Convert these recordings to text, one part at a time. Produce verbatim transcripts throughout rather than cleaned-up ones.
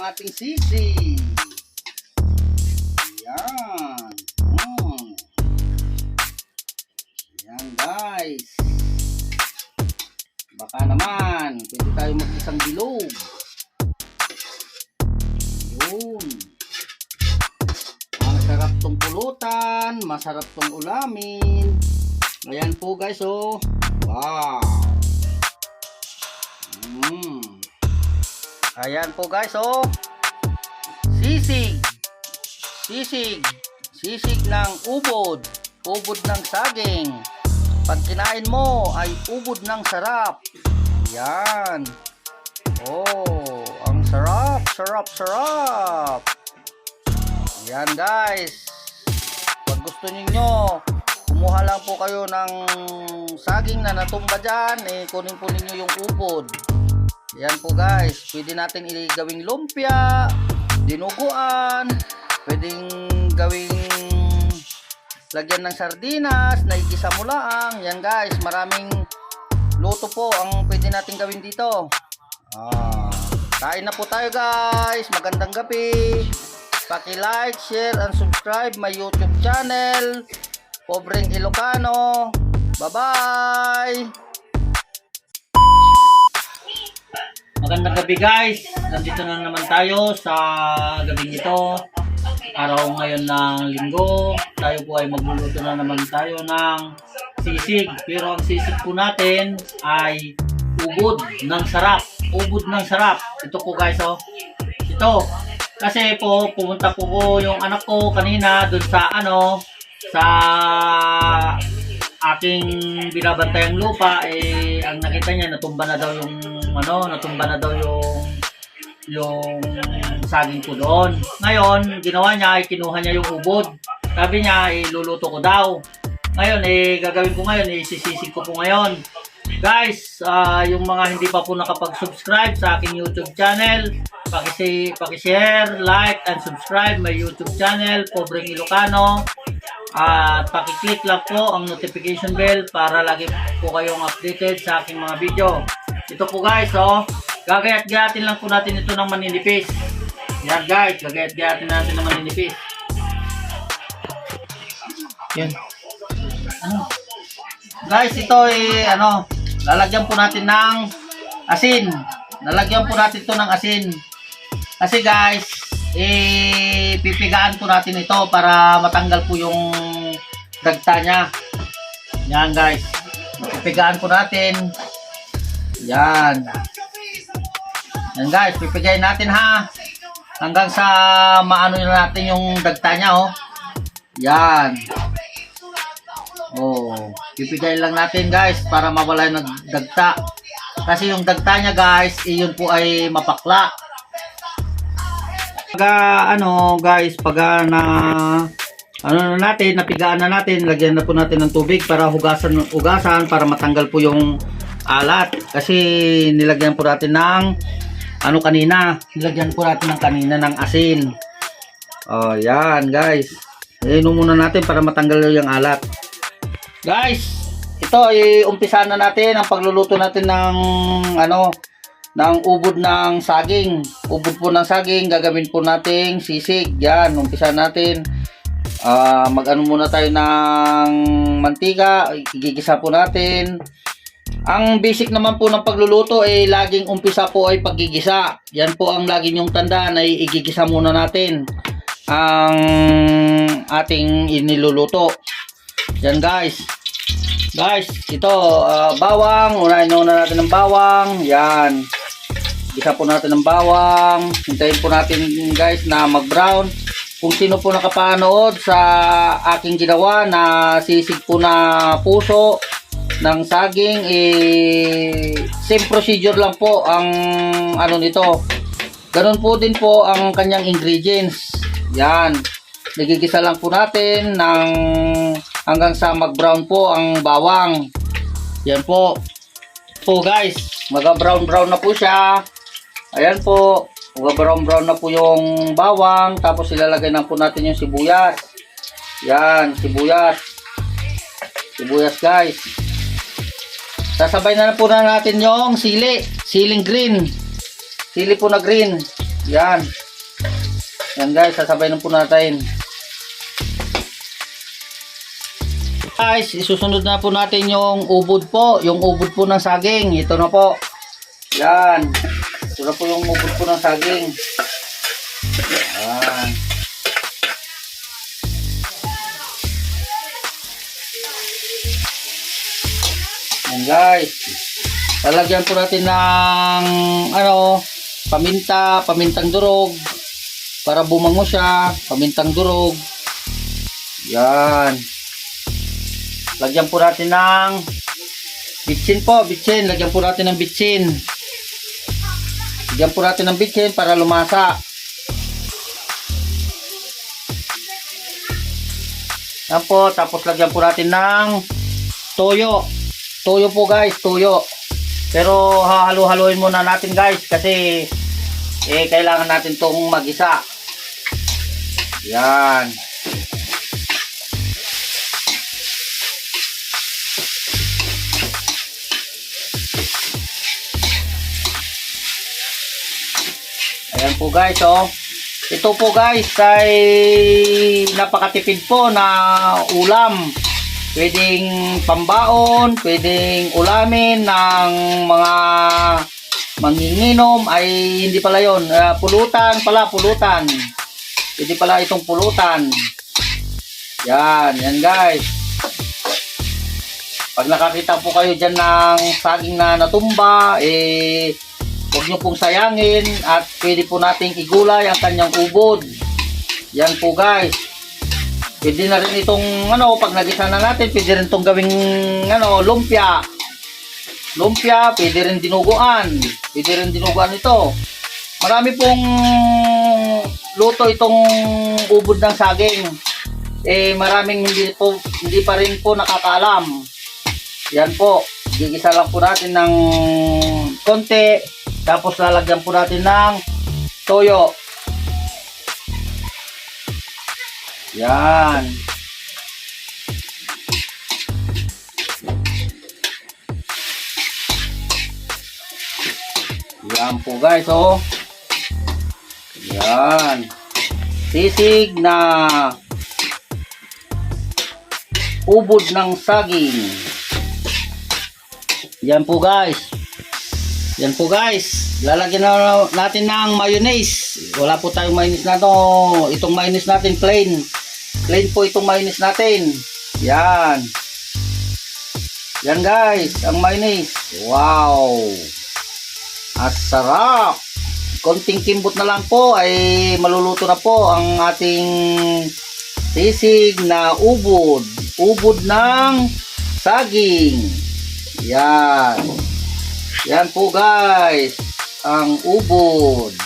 Ating sisig. Yan. Mm. Yan, guys. Baka naman, pwede tayo mag-isang bilog. Yun. Masarap tong pulutan, masarap tong ulamin. Ayan po, guys, oh. Wow. Mm. Ayan po, guys, oh. Sisig. Sisig. Sisig ng ubod. Ubod ng saging. Pag kinain mo ay ubod ng sarap. Yan. Oh, ang sarap, sarap, sarap. Yan, guys. Pag gusto ninyo, kumuha lang po kayo ng saging na natumba dyan, eh, kunin po ninyo yung ubod. Yan po, guys. Pwede natin igawing lumpia, dinuguan, pwedeng gawing lagyan ng sardinas, naigisa mo laang. Yan, guys, maraming luto po ang pwede natin gawin dito. Ah, kain na po tayo, guys. Magandang gabi. Paki-like, share, and subscribe my YouTube channel, Pobreng Ilocano. Bye-bye! Magandang gabi, guys. Nandito na naman tayo sa gabing ito. Araw ngayon ng linggo. Tayo po ay magluluto na naman tayo ng sisig. Pero ang sisig po natin ay ubod ng sarap. Ubod ng sarap. Ito po, guys, oh. Ito. Kasi po, pumunta po ko yung anak ko kanina dun sa ano, sa aking binabantayang lupa, eh, ang nakita niya, natumba na daw yung, ano, natumba na daw yung, yung saging ko doon. Ngayon, ginawa niya ay kinuha niya yung ubod. Sabi niya, iluluto ko daw. Ngayon, eh, gagawin ko ngayon, eh, isisisig ko po ngayon. Guys, ah, yung mga hindi pa po nakapag-subscribe sa aking YouTube channel, pakisi-, pakishare, like, and subscribe my YouTube channel, Pobreng Ilocano. At pakiclick lang po ang notification bell para lagi po kayong updated sa aking mga video. Ito po, guys, oh, gagayat-gayatin lang po natin ito ng maninipis. Yan, guys, gagayat-gayatin natin ng maninipis. Yan. Ano? Guys, ito ay ano, lalagyan po natin ng asin. Lalagyan po natin ito ng asin. Kasi, guys, eh, pipigaan po natin ito para matanggal po yung dagta niya. Yan, guys. Pipigaan po natin. Yan. Yan, guys, pipigain natin, ha. Hanggang sa maano na natin yung dagta niya, oh. Yan. Oh, pipigain lang natin, guys, para mawala yung nagdagta. Kasi yung dagta niya, guys, iyon po ay mapakla. Pag, ah, ano, guys, pag, ah, na, ano na natin, napigaan na natin, lagyan na po natin ng tubig para hugasan, hugasan para matanggal po yung alat. Kasi nilagyan po natin ng, ano, kanina, nilagyan po natin ng kanina ng asin. Oh, yan, guys. Iinom muna natin para matanggal yung alat. Guys, ito, iumpisa na natin ang pagluluto natin ng, ano, ng ubod ng saging. Ubod po ng saging, gagawin po nating sisig. Yan, umpisa natin. Ah, mag-ano muna tayo ng mantika, igigisa po natin. Ang basic naman po ng pagluluto ay laging umpisa po ay paggigisa. Yan po ang lagi niyong tandaan, ay igigisa muna natin ang ating iniluluto. Yan, guys. Guys, ito, ah, bawang. Unahin muna natin ng bawang. Yan. Gisa po natin ng bawang. Hintayin po natin, guys, na mag-brown. Kung sino po nakapanood sa aking ginawa na sisig po na puso ng saging, eh, same procedure lang po ang ano nito. Ganun po din po ang kanyang ingredients. Yan. Nagigisa lang po natin ng hanggang sa mag-brown po ang bawang. Yan po. Po, guys, maga-brown-brown na po siya. Ayan po. Maga-brown-brown na po yung bawang. Tapos ilalagay na po natin yung sibuyas. Yan, sibuyas. Sibuyas, guys. Sasabay na po na natin yung sili. Siling green. Sili po na green. Yan. Yan guys, sasabayan po natin. Guys, isusunod na po natin yung ubod po, yung ubod po ng saging. Ito na po. Yan. Ito na po yung ubod po ng saging. Yan. Yan guys. Lalagyan po natin ng ano, paminta, pamintang durog para bumango siya, pamintang durog. Yan. Lagyan po natin ng bitsin po, bitsin. Lagyan po natin ng bitsin. Lagyan po natin ng bitsin para lumasa. Yan po, tapos lagyan po natin ng toyo. Toyo po guys, toyo. Pero hahalo-haloin muna natin guys kasi eh, kailangan natin tong magisa. Yan. Ayan po guys, oh. Ito po guys ay napakatipid po na ulam. Pwedeng pambaon, pwedeng ulamin ng mga manginginom ay hindi pala yon, ah, pulutan pala, pulutan. Pwede pala itong pulutan. Yan, yan guys. Pag nakakita po kayo dyan ng saging na natumba, eh, huwag nyo pong sayangin at pwede po nating igulay ang kanyang ubod. Yan po guys. Pwede na rin itong ano, pag nagisa na natin, pwede rin itong gawing ano, lumpia. Lumpia, pwede rin dinuguan. Pwede rin dinuguan ito. Marami pong luto itong ubod ng saging. Eh, maraming hindi po, hindi pa rin po nakakaalam. Yan po. Gigisa lang po natin ng konti. Tapos lalagyan po natin ng toyo. Yan. Yan po guys, oh. Yan. Sisig na ubod ng saging. Yan po guys. Yan po guys. Lalagyan na natin ng mayonnaise. Wala po tayong mayonnaise na to. Itong mayonnaise natin plain. Plain po itong mayonnaise natin. Yan. Yan guys, ang mayonnaise. Wow! Ang sarap! Konting kimbot na lang po ay maluluto na po ang ating sisig na ubod. Ubod ng saging. Yan. Yan po guys, ang ubod.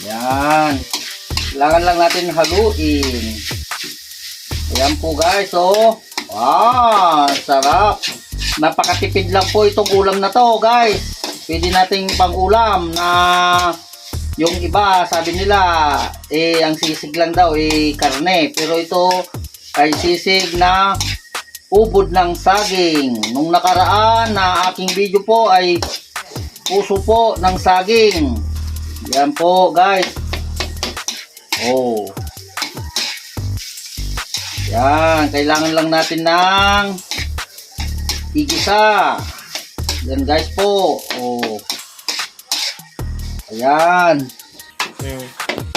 Yan. Kailangan lang natin haluin. Ayan po guys, oh. Wow, sarap. Napakatipid lang po itong ulam na to, guys. Pwede nating pang-ulam na yung iba, sabi nila, eh, ang sisig lang daw, eh, karne. Pero ito ay sisig na ubod ng saging. Nung nakaraan na aking video po ay puso po ng saging. Yan po, guys. Oh. Yan, kailangan lang natin ng igisa. Yan, guys po. Oh. Ayan.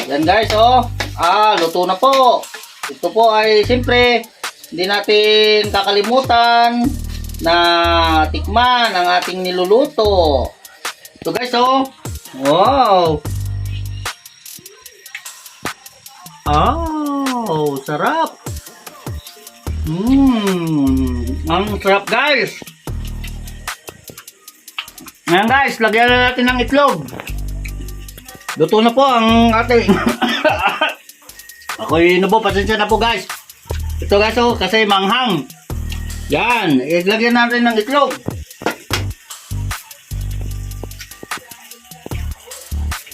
Yan guys, oh. Ah, luto na po. Ito po ay siyempre, hindi natin kakalimutan na tikman ang ating niluluto. Ito guys, oh. Wow. Oh, sarap. Mm, ang sarap guys. Ngayon guys, lagyan na natin ng itlog. Luto na po ang ating ako'y inubo, pasensya na po guys. Ito guys, oh, kasi manghang. Yan, ilagyan natin ng itlog.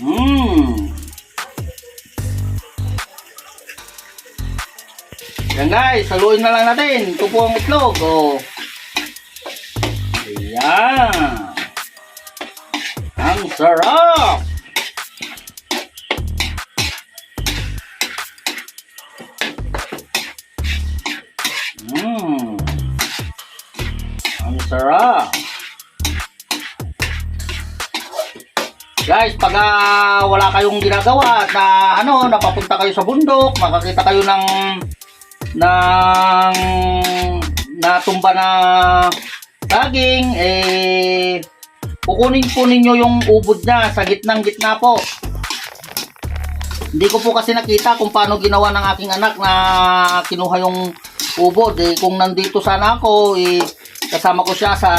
Mm. Yan guys, haluin na lang natin. Ito po ang itlog, oh. Ayan. Sarap! Mm. Ang sarap. Guys, pag, ah, wala kayong ginagawa at na, ano, napapunta kayo sa bundok, makakita kayo ng, ng natumba na saging, eh, kukunin po ninyo yung ubod niya sa gitnang gitna po. Hindi ko po kasi nakita kung paano ginawa ng aking anak na kinuha yung ubod. Eh, kung nandito sana ako, eh, kasama ko siya sa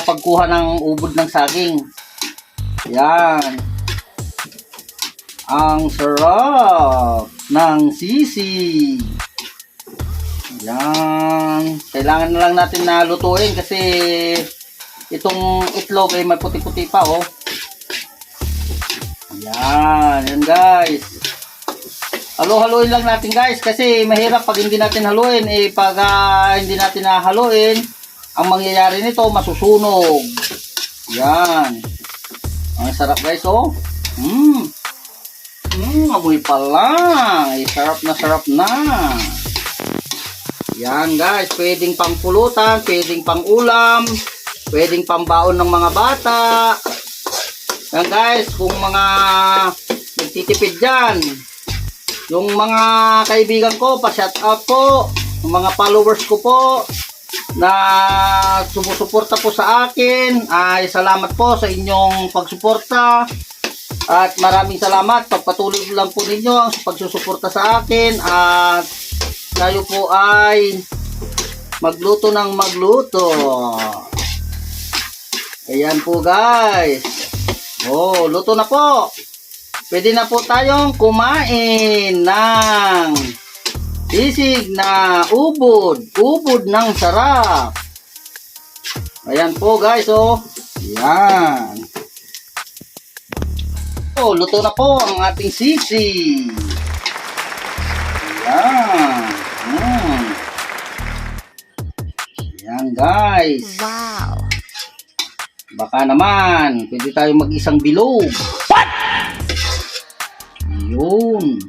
pagkuha ng ubod ng saging. Yan. Ang sarap ng sisig. Yan. Kailangan na lang natin na lutuin kasi itong itlog ay may puti-puti pa, oh. Yan. Yan, guys. Halo-haluin lang natin, guys, kasi mahirap pag hindi natin haluin. Eh, pag, ah, hindi natin haluin, ang mangyayari nito, masusunog. Yan. Ang sarap, guys, oh. Mm. Mm, amoy pa lang. Eh, sarap na sarap na. Yan, guys, pwedeng pangpulutan, pwedeng pang-ulam, pwedeng pambaon ng mga bata. Yan, guys, kung mga nagtitipid dyan, yung mga kaibigan ko, pa-shout out po, yung mga followers ko po na sumusuporta po sa akin, ay salamat po sa inyong pagsuporta. At maraming salamat. Pagpatuloy lang po ninyo ang pagsusuporta sa akin. At tayo po ay magluto ng magluto. Ayan po, guys. Oh, luto na po. Pwede na po tayong kumain ng sisig na ubod. Ubod ng sarap. Ayan po, guys, oh. Ayan. Oh, luto na po ang ating sisig. Ayan. Mm. Ayan, guys. Wow. Baka naman, pwede tayo mag-isang bilog. What? Yun.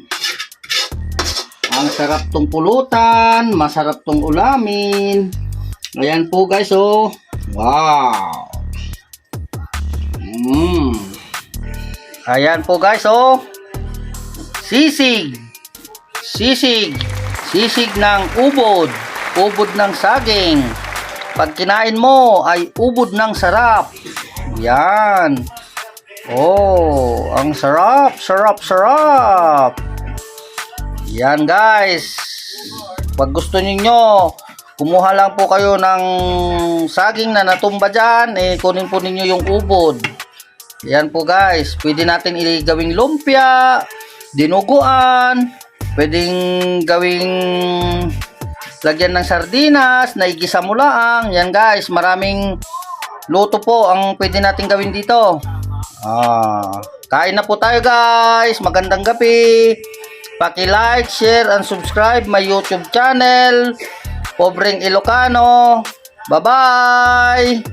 Ang sarap tong pulutan, masarap tong ulamin. Ayan po, guys, oh. Wow. Mm. Ayan po, guys, oh. Sisig. Sisig. Sisig ng ubod. Ubod ng saging. Pag kinain mo ay ubod ng sarap. Yan. Oh, ang sarap, sarap, sarap. Yan, guys. Pag gusto ninyo, kumuha lang po kayo ng saging na natumba dyan, eh, kunin po ninyo yung ubod. Yan po, guys, pwede natin igawing lumpia, dinuguan, pwedeng gawing lagyan ng sardinas, naigisa mo laang. Yan, guys, maraming luto po ang pwede natin gawin dito. Ah, kain na po tayo, guys. Magandang gabi. Paki-like, share, and subscribe my YouTube channel, Pobreng Ilocano. Bye-bye!